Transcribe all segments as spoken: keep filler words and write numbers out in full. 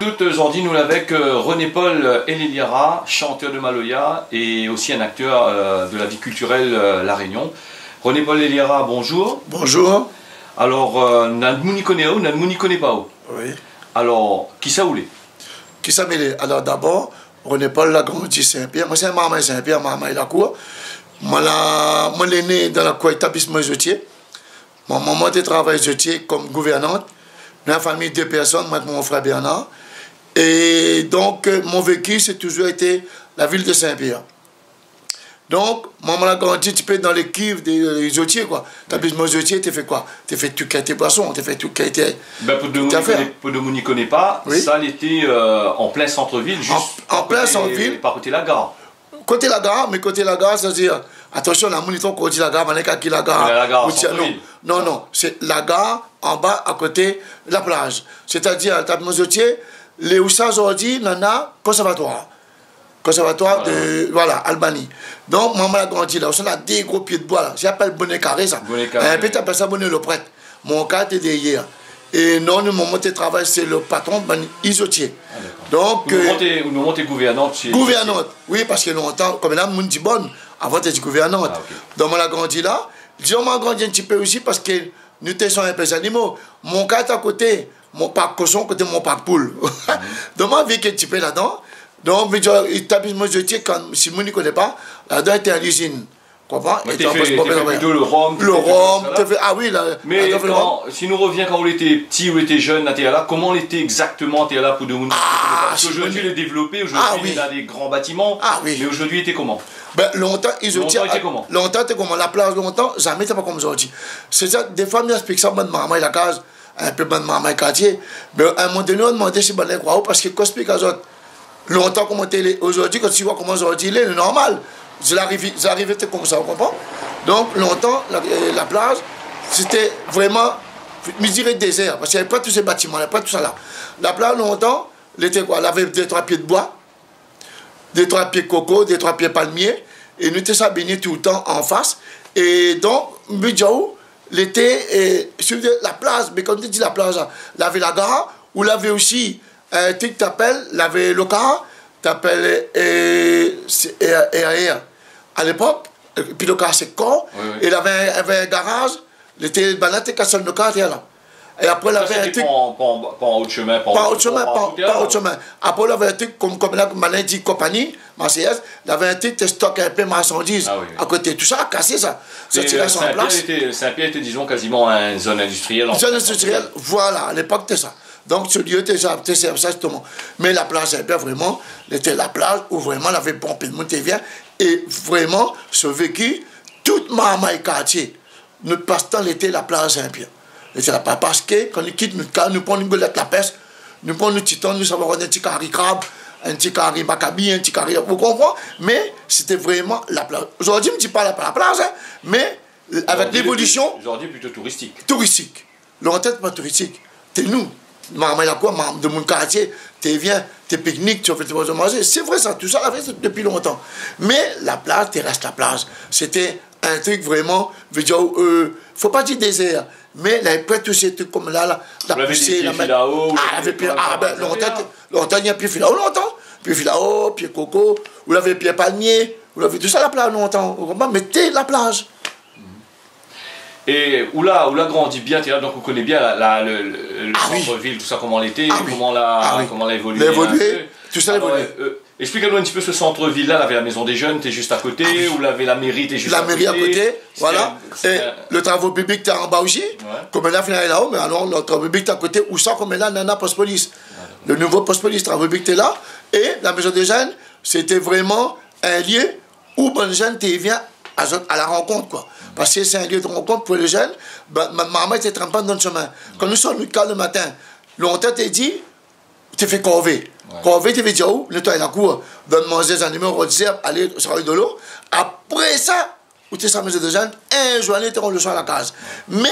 Tout, euh, zordi nou lé avèk, euh, René Paul, euh, Eleliara, chanteur de maloya et aussi un acteur, euh, de la vie culturelle, euh, La Réunion. René Paul Eleliara, bonjour. Bonjour. Alor, euh, na moun i koné aou, na moun i koné pa aou. Oui. Alor, kisa ou lé ? Kisa mi lé ? Alor, dabor, René Paul la grandi Sin-Pièr. Moin sé in marmay Sin-Pièr, marmay lakour. Moin la, moin lé né dan lakour établisman Les Œutiers. Mon momon té travay Les Œutiers kom gouvèrnant. Nou la fami dé pèrsone, moin èk mon frèr Bernard. É donk, euh, mon véki, sé touzour été la vil de Sin-Pièr. Donk, moin, moin la grandi in ti pé dan lé kiv dé, euh, Les Œutiers, koi. Établisman Les Œutiers, té fé koi ? Té fé tout kalité boison, té fé tout kalité, tout afèr. Bin, pou demoun i koné, pou demoun i koné pa, oui, sa lété, euh, an plin sant-vil, an, zis an plin sant-vil, pa koté la gar. Koté la gar, mé koté la gar, sétadir, atansion, la moun i tronp kan i di la gar, banna i kalkil la gar. La gar routièr, non. Sant-vil. Non, non, sé la gar anba, akoté la plaz. Sétadir, établisman Les Œutiers, lé ousa zordi, nana konsèrvatoir. Konsèrvatoir de, voilà, Albany. Donk, moin, moin la grandi la. Ousa na dé gro pié d'boi la. Sa i apèl Boné Karé, sa. Boné Karé, oui. In pé té apèl sa Boné lo Prèt. Mon kaz té dèrièr. É non, nou momon té travay, sé lo patron, bann Les Œutiers. Ah, dakor. Donk, euh, out momon té, out momon té gouvèrnant shé, gouvèrnant, oui, parske lontan, kom la moun di bonn, avan té di gouvèrnant. Ah, ok. Donk, moin la grandi la. Dizon, moin la grandi in ti pé osi parske nou té swann in pé zanimo. Mon kaz té akoté, mon park koshon, koté mon park poul. Mhm. Donk, moin la véki in ti pé ladan. Donk, mi di, établisman Les Œutiers, kan, si moun i koné pa, ladan lété in lizine. Konpran ? Mé té fé, té fé plito lo rom, lo rom, té fé, ah oui, la, la, dan lo rom. Mé kan, si nou rovien kan ou lété pti, ou lété jenn, atèr la, koman lété égzaktoman, atèr la, pou demoun i koné pa ? Ah, parske si zordi, lé dévlopé, zordi, néna dé gran batiman. Ah oui. Mé zordi, lété koman ? Bin, lontan, lété koman ? Lontan, lété koman ? La plaz lontan, zamé té pa kom zordi. Sé sa, défoi, mi èksplik sa, bann marmay la kaz, in pé bann marmay kartié. Mé a in moman doné, nou la domandé si banna i kroi aou, parske kan mi èksplik azot lontan koman té lé, zordi, kan i voi koman zordi lé, lé normal. Zot la arivé, zot la arivé té komsa, ou konpran ? Donk, lontan, la, euh, la plaz, sété vréman, mi diré dézèr, parske navé pa tout sé batiman, navé pa tout sa la. La plaz, lontan, lété koi ? Lavé dé, troi pié d'boi, dé, troi pié koko, dé, troi pié palmié, é nou té sa bingné toultan anfas. É donk, mi di aou, lété, euh, sir la plaz, mé kan nou té di la plaz la, lavé la gar, ou lavé osi, euh, in trik té apèl, lavé lo kar, té apèl, euh, sé, R R R. A lépok, euh, pi lo kar sé kor, oui, oui, é lavé, lavé in garaz, lété, banna té kas lo kar atèr la. É apré, sa, lavé in trik, pa an, pa an, pa an ot shomin, pa an ot shomin, pa an ot shomin. Apré, lavé in trik kom, kom la, banna i di konpani, Marseillaise, lavé in trik té stok in pé marsandiz akoté. Ah oui, oui. Tousa la kasé sa. Sa té tir sa an plas. Sin-Pièr lété, Sin-Pièr lété, dizon, kaziman in zone industrielle, an fèt. Zone industrielle, voilà, a lépok té sa. Donk, se lié té sa, té sa, sa, zistoman. Mé la plaz Sin-Pièr, vréman, lété la plaz ousa vréman lavé bonpé d'moun té vien. É vréman, sa véki, tout marmay kartié, nout pastan lété la plaz Sin-Pièr. Lété la plaz, parske kan nou kit nout kaz, nou pran nout golèt la pèsh, nou pran nout ti tan, nou sava rod in ti kari krab, in ti kari makabi, in ti kari, ou konpran ? Mé sété vréman la plaz. Zordi, mi di pa la, la plaz, in, mé avèk lévolision. Zordi, zordi plito touristik. Touristik. Lontan té pa touristik. Té nou, marmay lakour, marmay, demoun kartié, té vien, té piknik, té fé, té manzé. Sé vré sa, tousa lavé dopi lontan. Mé la plaz té rès la plaz. Sété in trik vréman, vé dir, euh, fo pa dir dézèr, mé lavé pa tout sé trik kom la, la, la pousé, la mèt. Ou lavé dé pié filao, ou lavé dé pié, ah, bin, lontan, lontan, néna pié filao, lontan. Pié filao, pié koko, ou lavé pié palmié, ou lavé tousa la plaz lontan, ou konpran ? Mé té la plaz. É ou la, ou la grandi bien, té la, donk ou koné bien la, la, le, le, le sant-vil, tousa, koman lété, koman la, koman la évolié in pé. Ah oui. Ah oui. Lé évolié, tousa lé évolié. Alor, euh, euh, èksplik anou in ti pé se sant-vil la, lavé la Maison des Jeunes, té zis akoté, ou lavé la méri, té zis akoté. La méri akoté, voilà. Sété in, sété in... É le travo piblik té anba osi. Ouais. Koméla fine alé laho, mé alor le travo piblik té akoté, ousa koméla nana post polis. Voilà. Le nouvo post polis, travo piblik té la, é la Maison des Jeunes, sété vréman in lié ou bann jenn té vien azot a la rankont, koi. Parske sé in lié de rankont pou lé jenn, bin, ma, marmay té trann pa dan shomin. Kan nou sort nout kaz le matin, lontan té di, té fé korvé. Ouais. Korvé, té vé dir aou, nétoiy lakour, donn manzé zanimo, rod zèrb, alé sar dolo. Apré sa, ou té sa mézon de jenn, in zour, té rant le soir la kaz. Mé,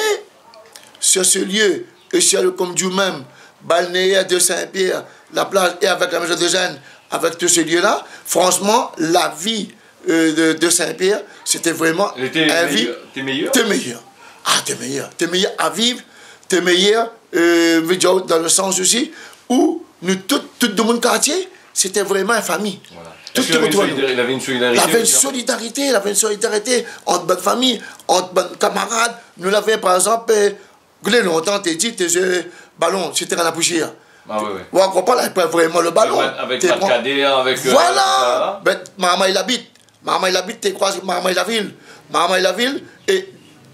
sur ce lieu, é sur le, kom di ou mèm, balnéaire de Saint-Pierre, la plage, é avèk la mézon de jenn, avèk tout se lieu-la, franchman, la vi, euh, de, de Saint-Pierre, sété vréman in vi, té méyèr. Té méyèr. Ah, té méyèr. Té méyèr a viv, té méyèr, euh, vé dir, dan le sans osi, ou nou tout, tout demoun kartié, sété vréman in fami. Voilà. Tout. Èske lavé in solidari-, lavé in solidarité osi ? Lavé in solidarité, lavé in solidarité ant bann fami, ant bann kamarad. Nou lavé, par égzanp, euh, lé lontan, té di, té zoué balon, sété la pousièr. Ah, oui, oui. Ou konpran, la, pa vréman le balon. Avèk, avèk té pran Malkader, avèk, euh, voilà, tout sa la. Ben, marmay Labit. Marmay Labit té kroiz marmay Lavil. Marmay Lavil, é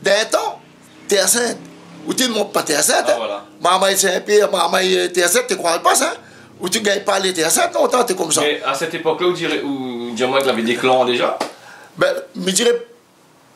dan in tan, Tèr Sint. Ou té mont pa Tèr Sint, ah, hein. Voilà. Marmay Sin-Pièr, marmay, euh, Tèr Sint, té kroiz pa sa, hein. Ou té gingn pa alé Tèr Sint, lontan, té konmsa. Mé a sèt épok-la, ou diré, ou diré amoin ke lavé dé klan déza ? Ben, mi diré,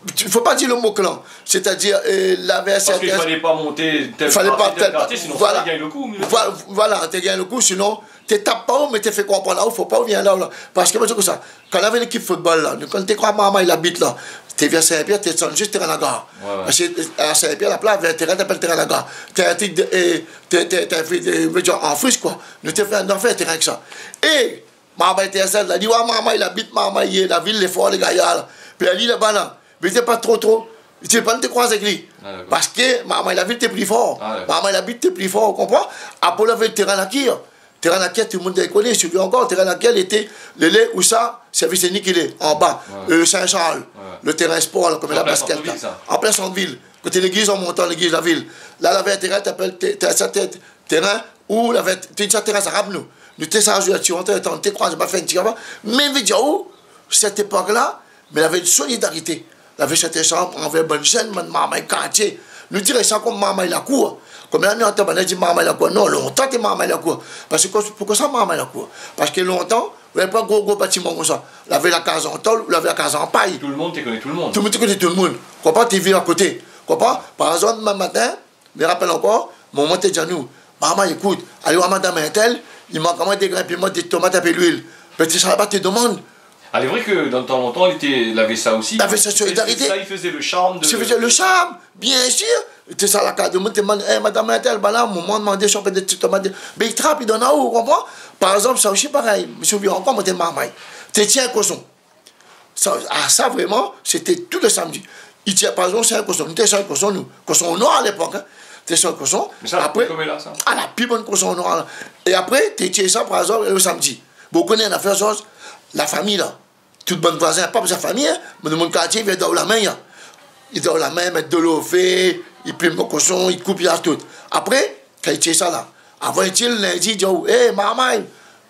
i fo pa dir le mo klan. Sétadir, euh, lavé... Parske i falé pa mont tèl kartié, tèl kartié, sinon té gingn le kou, mé... Voilà, voilà, té gingn le kou, sinon té tap pa ou, mé té fé konprann aou, fo pa ou vien la, la. Parske moin, sé konmsa. Kan lavé lékip football la, nou, kan té kroiz marmay Labit la, té vien Sin-Pièr, té désann zis térin Lagar. Ouais, ouais. Parske, euh, a Sin-Pièr, la plaz, lavé in térin té apèl térin Lagar. Té in trik de, euh, té, té, té fé de, vé dir, an fris, koi. Nou té fé, nou la fé in térin èk sa. É marmay Tèr Sint la, li oi marmay Labit, marmay, euh, Lavil, lé for, lé gayar la. Pi ali laba la, mé té pa tro, tro, té pa, té kroiz èk li. Ah, dakor. Parske marmay Lavil té pli for. Ah, dakor. Marmay Labit té pli for, ou konpran ? Apré, lavé térin Lakir. Térin Lakir, tout demoun i koné, si ou vé ankor, térin Lakir, lété, lé, lé, ousa, sèrvis téknik, lé anba, ouais, euh, Sin-Sharl. Ouais. Le térin spor la, kom la basket la. An plin sant-vil, sa. An plin sant-vil. Koté légliz, an montan légliz Lavil. La, lavé in térin té apèl té-, té-, sa té-, térin, ou lavé, té di sa térin zarab, nou. Nou té sa zoué, ti antan, té kroiz, pa fé in ti kaba. Mé vé dir aou, sèt épok-la, mé lavé in solidarité. Lavé sèt ésanm anvèr bann jenn, bann marmay kartié. Nou diré sa kom marmay lakour. Kom la, nou antann bann la di marmay lakour. Non, lontan té marmay lakour. Parske, poukosa marmay lakour ? Parske lontan, ou lavé pa gro, gro batiman konmsa. Lavé la kaz an tol, ou lavé la kaz an pay. Tout le moun té koné tout le moun. Tout le moun té koné tout le moun. Konpran, té viv akoté. Konpran ? Par égzanp, demin matin, mi rapèl ankor, momon té di anou, marmay, ékout, alé oir madam intèl, i mank amoin dé grin piman, dé tomat, in pé luil. Pti sa laba té domann. Ah, lé vré ke dan le tan lontan, lété, lavé sa osi. Lavé sa solidarité. Sa i fézé le sharm de... Sa i fézé le sharm, biensir. Té sa la kaz demoun, té domann, é, madam intèl, ba la, momon la domandé si ou pé dé ti tomat. Bin, i trap, i donn aou, ou konpran ? Par égzanp, sa osi parèy, mi souvienn ankor, moin té marmay. Té tié in koson. Sa, ah, sa vréman, sété tou lé samdi. I tié, par égzanp, sé in koson. Nou té tié in koson, nou. Koson noir a lépok, hein. Té tié in koson. Mé sa, apré, koméla, sa. Ah, la pi bann koson noir la. É apré, té tié sa, par égzanp, le samdi. Bon, ou koné, nafèr, sa, la fami la. Tout bann voizin, pa bezoin fami, hein. Mé demoun kartié, i vien dor la min, ya. I dor la min, mèt dolo o fé, i plim le koson, i koup, i azout tout. Apré, kan i tié sa la, avan i tié, lindi, i di aou, é, marmay,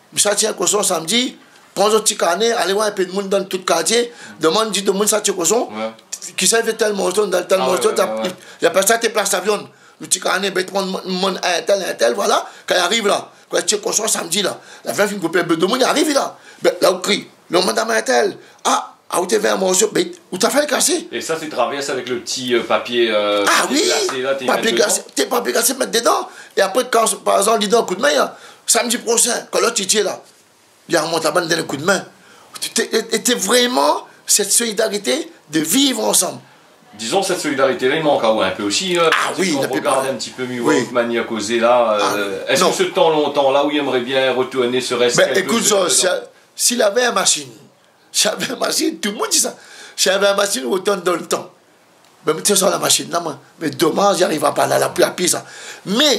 mi sa tié in koson samdi, pran zot ti karné, alé oir in pé demoun dan tout kartié, domann, di demoun sa tié koson, ouais, kisa i vé tèl morso, dan tèl morso, ah, ouais, ouais, ouais, i apèl sa té plas la viann. Le ti karné, bin, i pran mon, mon, intèl, intèl, voilà, kan i ariv la, kan i tié koson samdi la, la fèt fine koupé, bin, demoun i ariv la, bin, la ou kri, non, madam intèl, ah, ah, ou té vé in morso, bin, ou té fé le kasé. É sa, té travèrs avèk le ti, euh, papié, euh, té glasé la, té mèt dedan. Ah oui, papié glasé, té papié glasé, mèt dedan. É apré, kan, par égzanp, li donn koudmin, hein, samdi proshin, kan lot i tié la, li armont laba, li donn koudmin. Té, té, té vréman sèt solidarité de viv ansanm. Dizon, sèt solidarité-la, i mank aou in pé osi, hein, kan ou rogard in ti pé miroir, ah oui, out manièr kozé la, euh, èske se tan lontan la ou i émré bien retourné, ne serait-ce quelques heures dedans ? Bin, ékout, sa, si, si lavé in mashine, Si lavé in mashine, tout demoun i di sa. Si lavé in mashine, ou retourn dan le tan. Bin, mi té sort la mashine la, moin. Mé domaz, i arivra pa la, la pi, la pi sa. Mé,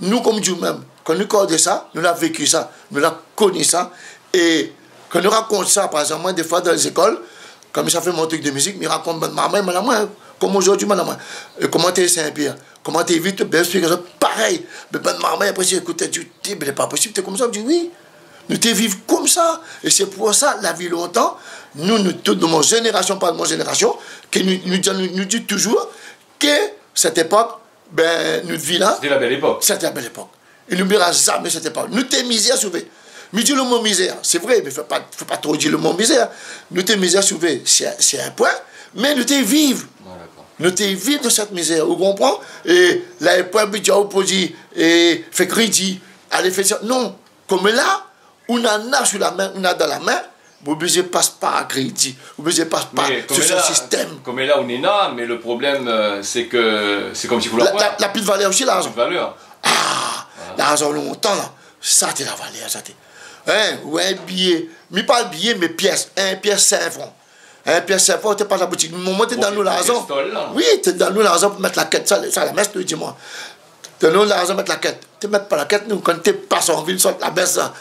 nou, kom di ou mèm, kan nou kor de sa, nou la véki sa, nou la koni sa. É kan nou rakont sa, par égzanp, moin, défoi, dan lé zékol, kan mi sa fé mon trik de mizik, mi rakont bann marmay, moin la, moin, kom zordi, moin la, moin, euh, koman té Sin-Pièr, koman té vit, bin, èksplik sa, parèy. Mé bann marmay, apré, si ékout, té di, té, mé lé pa posib, té konmsa, mi di, oui. Nou té viv konmsa. É sé pou sa, la vi lontan, nou, nou tout, de mon zénérasion, pa de mon zénérasion, ke nou, nou di, nou, nou di touzour ke sèt épok, bin, nout vi la, sété la bèl épok. Sété la bèl épok. É nou oublira zamé sèt épok. Nou té mizèr souvé. Mi di le mo mizèr, sé vré, mé fo pa, fo pa tro di le mo mizèr. Nou té mizèr souvé, sé, sé in poin, mé nou té viv. Ouais, dakor. Nou té viv dan sèt mizèr, ou konpran ? É la, poin, mi di aou, pou di, é, fé krédi, alé fé sa. Non. Koméla, ou néna sou la min, ou néna dan la min, Ou oblizé pas par krédi, ou oblizé pas par sistèm. Mé koméla, koméla ou néna, mé le problèm, euh, sé ke sé konmsi ou la, la, la pi de valèr osi, larzan. La pi de valèr. Ah, larzan lontan la, sa té la valèr, sa té. Hein, ou in biyé, mi pa biyé, mé piès, in piès sink fran. In piès sink fran, té pa la boutik. Moman té donn anou larzan. Bon, piès tol la. Oui, té donn anou larzan pou mèt la kèt, sa, sa la mès, nou di amoin. Donn anou larzan mèt la kèt. Té mèt pa la kèt, nou, kan té pas an vil, sort la mès, sa.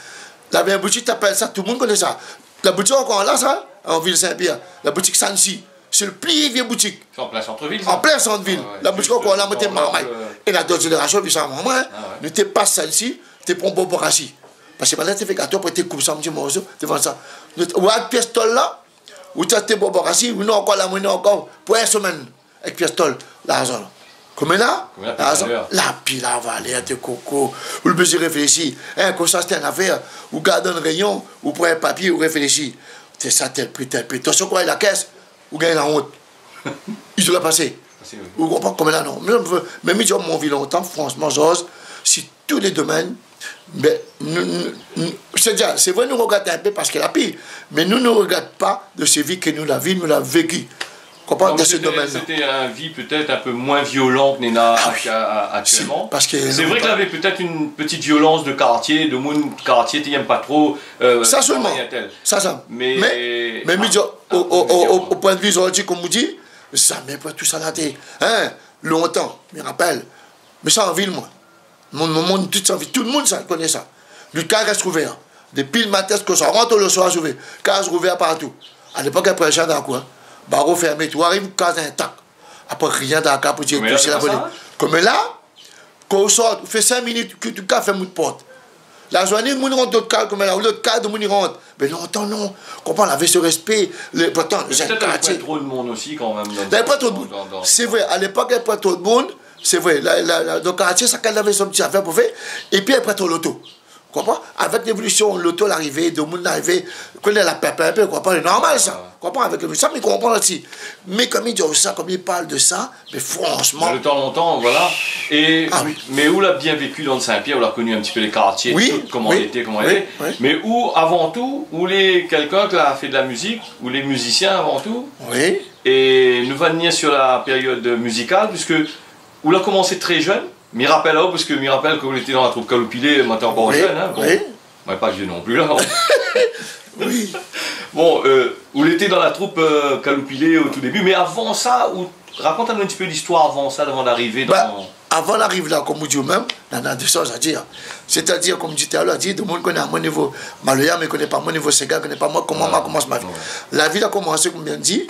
Lavé in boutik, té apèl sa, tout moun koné sa. La boutik ankor la, sa, an vil Sin-Pièr. La boutik Sansi. Sé le pli vié boutik. Sé an plin sant-vil, sa ? An plin sant-vil. Ah ouais, la boutik ankor la, moin té marmay. Juste, euh, dans l'angle, euh. É la dot zénérasion, vi sa, moin, moin, ah ouais, nou té pas Sansi, té pran Boborasi. Parske banna té fé gato, apré té koup sa an ti morso, té vann sa. Nou té, ou èk piès tol la, ou té ashté Boborasi, ou néna ankor la, moin néna ankor, pou in semèn. Èk piès tol, larzan la. Koméla, koméla, pi larzan, valèr. La pi la valèr, té koko. Ou lé oblizé réfléshi. Hein, konmsa, sé in afèr. Ou gard dan réyon, ou pran in papié, ou réfléshi. Té sa, tèl pri, tèl pri. Atansion, kan i la kès, ou gingn la ont. I doi pasé. Pasé, oui. Ou konpran koméla, non. Mé, mé mi di, mon vi lontan, fransman, Georges, si tou lé domèn, mé nou, nou, nou, sétadir, sé vré, nou rogrèt in pé parske la pi, mé nou, nou rogrèt pa de sé vi ke nou la vi, nou la véki. Konpran, dan sé domèn-la. Non, mé sété, sété in vi pétèt in pé moin violan ke néna aktièlman. Ah oui. Si, parske sé vré ke lavé pétèt in ti violans de kartié, de moun kartié, té yèm pa tro, euh, travay intèl. Sa solman. Sa, sa. Mé, mé, mé mi di, o, o, o, o, o poin de vi zordi, konm ou di, zamé pou tousa la té, hein, lontan, mi rapèl. Mé sa an vil, moin. Mon, mon, mon, tout sa, tout le moun sa, koné sa. Nout kaz i rès ouvèr. Dopi le matin ziska le soir, rant le soir, ouvèr. Kaz ouvèr partou. A lépok, apré, jan dakor, hein. Baro fèrmé, tou ariv, kaz intak. Apré, rien dakor pou dir, koméla, sé la volé. Koméla, kan ou sort, ou fé sink minit, ke tout kaz fèrm out port. La zourné, moun i rant dan out kaz, koméla, ou lot kaz, domoun i rant. Mé lontan, non. Konpran, lavé se rèspé. Le, pourtan, mé pétèt lavé poin tro de moun osi, kan mèm, dan, dan, dan. Lavé poin tro de moun. Sé vré, a lépok, lavé poin tro de moun. Sé vré, la, la, la, dan kartié, shakinn lavé son ti afèr pou fé. Épi apré, té loto. Konpran ? Avèk lévolision, loto la arivé, domoun la arivé. Koné la pèp in pé, konpran ? Lé normal, sa. Ah. Konpran ? Avèk lévolision, sa, mi konpran osi. Mé konm i di sa, konm i parl de sa, mé fransman. Mé le tan lontan, voilà. Ah oui. Mé ou la bien véki dan Sin-Pièr, ou la koni in ti pé lé kartié, tout, koman i lété, koman i lété. Oui, oui. Mé ou, avan tou, ou lé kèlkin ki la fé de la mizik, ou lé mizisien avan tou. Oui. É nou va vnir sur la périod mizikal, puiske ou la komansé trè jenn. Mi rapèl aou, parske mi rapèl ke ou lété dan la troup Kaloupilé, moin té ankor jenn, hein, bon. Oui, oui. Moin lé pa vié non pli, la. Oui. Bon, euh, ou lété dan la troup, euh, Kaloupilé o tou débi, mé avan sa, ou, rakont anou in ti pé listoir avan sa, avan d'arivé dan... Ba, avan d'ariv la, konm ou di ou mèm, néna dé shoz a dir. Sétadir, konm ou di talèr, la di, domoun koné amoin nivo maloya, mé koné pa moin nivo séga, koné pa moin, koman moin la komans ma vi. Ouais. La vi la komansé, konm bien di,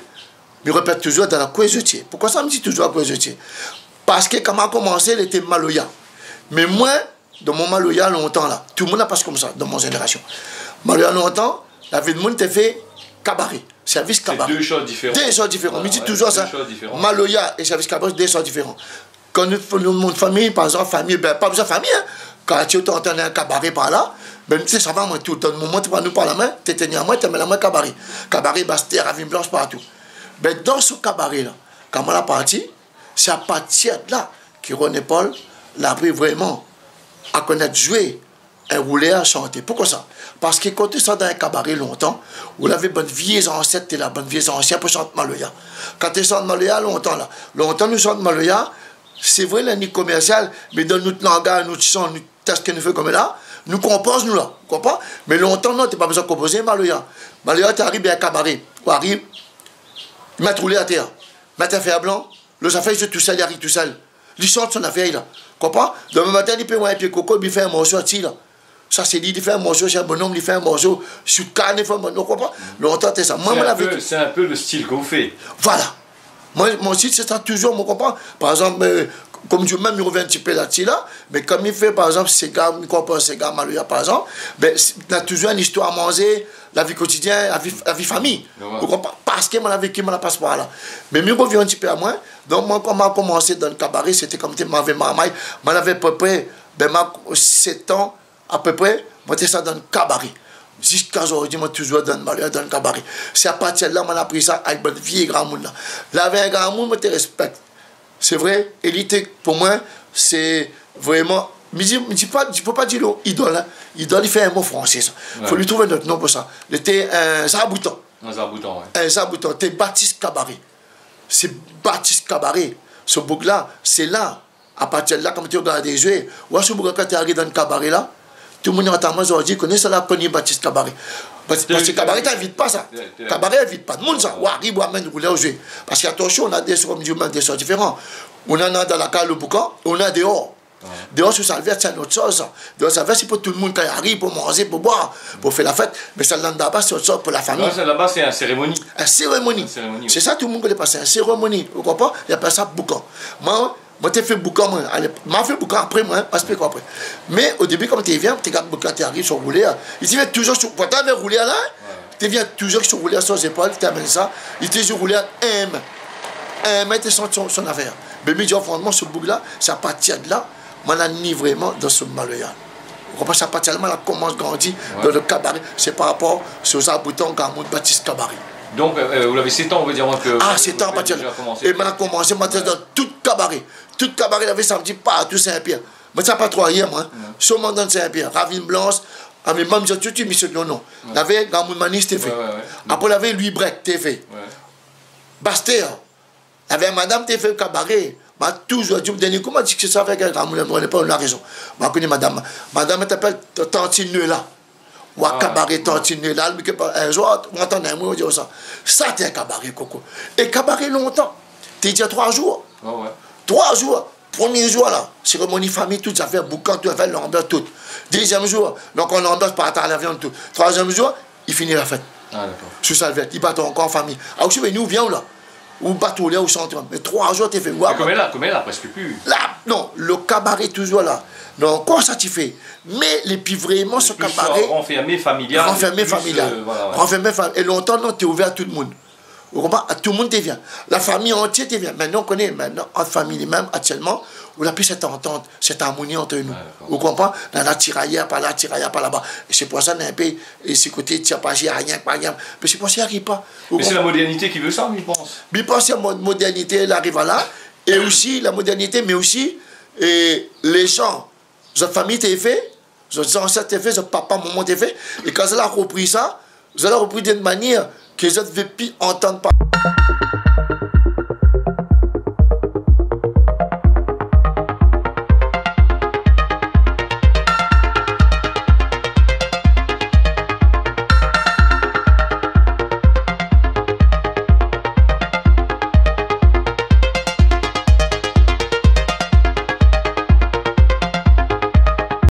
Mi répèt touzour dan la kour zotié. Poukosa mi di touzour la kour zotié ? Parske kan ma komansé, lété maloya. Mé moin, dan mon maloya lontan la, tout moun la pas konmsa, dan mon zénérasion. Maloya lontan, lavé moun té fé kabaré, sèrvis kabaré. Sé dé shoz diféran. Dé shoz diféran. Voilà, ouais, dé shoz diféran. Mi di touzour sa, maloya é sèrvis kabaré, dé shoz diféran. Kan nou, nou, mon fami, par égzanp, fami, bin, pa bézoin fami, hein. Kan ti ou té antann in kabaré par la, bin, nou té sava, moin, toultan, moman té pran anou par la min, té tni amoin, té amenn amoin kabaré. Kabaré, Bastèr, Ravine Blanche, partou. Bin, dan se kabaré-la, kan moin la parti, sé a partir de la ke René Paul la apri vréman a konèt zoué in roulèr, shanté. Poukosa ? Parske kan té sava dan in kabaré lontan, ou lavé bann vié zansèt té la, bann vié zansien pou shant maloya. Kan té shant maloya lontan la, lontan nou shant maloya, sé vré, la ni komèrsial, mé dan nout langaz, nout shan, nout tèks ke nou fé koméla, nou konpoz nou la, ou konpran ? Mé lontan, non, té pa bézoin konpozé maloya. Maloya, té ariv in kabaré, ou ariv, mèt roulèr atèr, mèt in fèr blan, lo zafèr i zoué tousèl, i ariv tousèl. Li shant son afèr, la. Konpran ? Domin matin, li pé oir in pié koko, li fé in morso atsi, la. Sa sé li, li fé in morso, sé in bonom, li fé in morso. Sou kan, li fé in bonom, ou konpran ? Lontan, té sa. Moin, moin lavé... Sé in pé, sé in pé le stil ke ou fé. Voilà. Moin, mon stil, sé sa touzour, ou konpran ? Par égzanp, euh, konm di mèm, mi revien in ti pé la dsi la, mé kan mi fé, par égzanp, séga, mi konpoz séga, maloya, par égzanp, bin, sé, na touzour in istoir manzé, la vi kotidien, la vi, la vi fami. Ouais. Ou konpran ? Parske moin la véki, moin la pas par la. Mé mi revien in ti pé amoin. Donk, moin, kan ma komansé dan le kabaré, sété konm té, moin lavé marmay, moin lavé a pé pré, bin, ma, sèt an, a pé pré, moin té sa dan le kabaré. Ziska zordi, moin touzour dan le maloya, dan le kabaré. Sé a partir de la, moin la apri sa avèk bann vié gramoun la. Lavé in gramoun, moin té rèspèk. Sé vré, é li té, pou moin, sé vréman Mi di, mi di pa, i fo pa dir lo idol, in. Idol, i fé in mo fransé, sa. Fo li trouv in ot non pou sa. Li té in zaboutan. In zaboutan, wé. In zaboutan, té Batis Kabaré. Sé Batis Kabaré. So boug-la, sé la, a partir la, kan té i gard zoué, ou oi so boug-la, kan té i ariv dan kabaré la, tout moun i antann amoin, zordi, koné sa la, koné Batis Kabaré. Parske, parske kabaré, i invit pa sa. Kabaré i invit pa d'moun, sa. Ou ariv, ou amenn roulèr, ou zoué. Parske, atansion, ou na dé sort, ou na dé sort diféran. Ou na, na dan la kaz, lo boukan, ou na déor. Déor, sou Salvèrt, sé in ot shoz. Déor, Salvèrt, sé pou tout moun, kan i ariv, pou manzé, pou boir, pou fé la fèt. Mé sa, laba, sé ot shoz pou la fami. Non, sa, laba, sé in sérémoni. In sérémoni. In sérémoni, wé. Sé sa, tout moun i koné pa, sé in sérémoni. Ou konpran ? I apèl sa boukan. Moin, moin té fé boukan, moin. Alé, ma fé boukan apré, moin, in, pa spék apré. Mé o débi, kan té i vien, té gard boukan, té i ariv, son roulèr. Li té i vien touzour sou, pourtan, lavé roulèr la, in. Té i vien touzour sou roulèr, son zépol, té i amenn sa. Li té i roulèr in min. In min té son, son, son afèr. Mé mi di, fransman, so boug-la, sé a partir de la, moin la ni vréman dan so maloya. Ou konpran, sé a partir de la, moin la komans grandi dan lo kabaré. Sé par rapor so zaboutan, gramoun Batis Kabaré. Donk, euh, ou lavé sèt an, on va dir, ke... A, sèt an, a partir de la. É moin la komansé, moin té dan tout kabaré. Tout kabaré, lavé samdi, partou Sin-Pièr. Moin té sa pa tro ayèr, moin. Solman dan Sin-Pièr, Ravine Blanche, a, mé minm zot tout, mi sé non, non. Lavé gramoun Manis té fé. Apré, lavé Louis Brek té fé. Bastèr. Lavé madam té fé kabaré. Ma touzour di, dèrnié kou, ma di ke sa fé ke gramoun, moin la pa, ou na rézon. Ma koné madam. Madam té i apèl Tantine Nela. Wa, kabaré Tantine Nela, mé ke pa, in zour, ou antann amoin, ou di sa. Sa té in kabaré, koko. É kabaré lontan. Té i dir troi zour. Troi zour. Promié zour la, sérémoni fami, tout zafèr, boukan, tout zafèr, lanbians, tout. Dézièm zour, donk, lanbians, partaj la viann, tout. Troizièm zour, i fini la fèt. A, dakor. Sou Salvèrt, i bat ankor an fami. A, ou si, mé nou, vien, ou la. Ou bat, ou lé, ou sant. Mé troi zour, té fé, wa. Mé koméla, koméla, prèsk pi. La, non, lo kabaré touzour la. Non, ankor sa té i fé. Mé lé pi vréman so kabaré. Ranfèrmé familial. Ranfèrmé familial. Ranfèrmé fam-, é lontan, non, té ouvèr a tout moun. Ou konpran ? A, tout moun té i vien. La fami antié té i vien. Mintnan, ou koné, mintnan, an fami li mèm, aktièlman, ou na pi sèt antant, sèt armoni ant nou. A, dakor. Ou konpran ? Na, na tirayèr par la, tirayèr par laba. É sé pou sa, na in pé, é sé koté tir pa, arien, pa arien. Mé sé pou sa i ariv pa. Ou konpran ? Mé sé la modèrnité ki vé sa, mi pans. Mi pans sé la mo-, modèrnité, la ariv la. É osi, la modèrnité, mé osi, é lé jan, zot fami té i fé, zot zansèt té i fé, zot papa, momon té i fé, é kan zot la ropri sa, zot la ropri d'in manièr ke zot vé pi antann pa.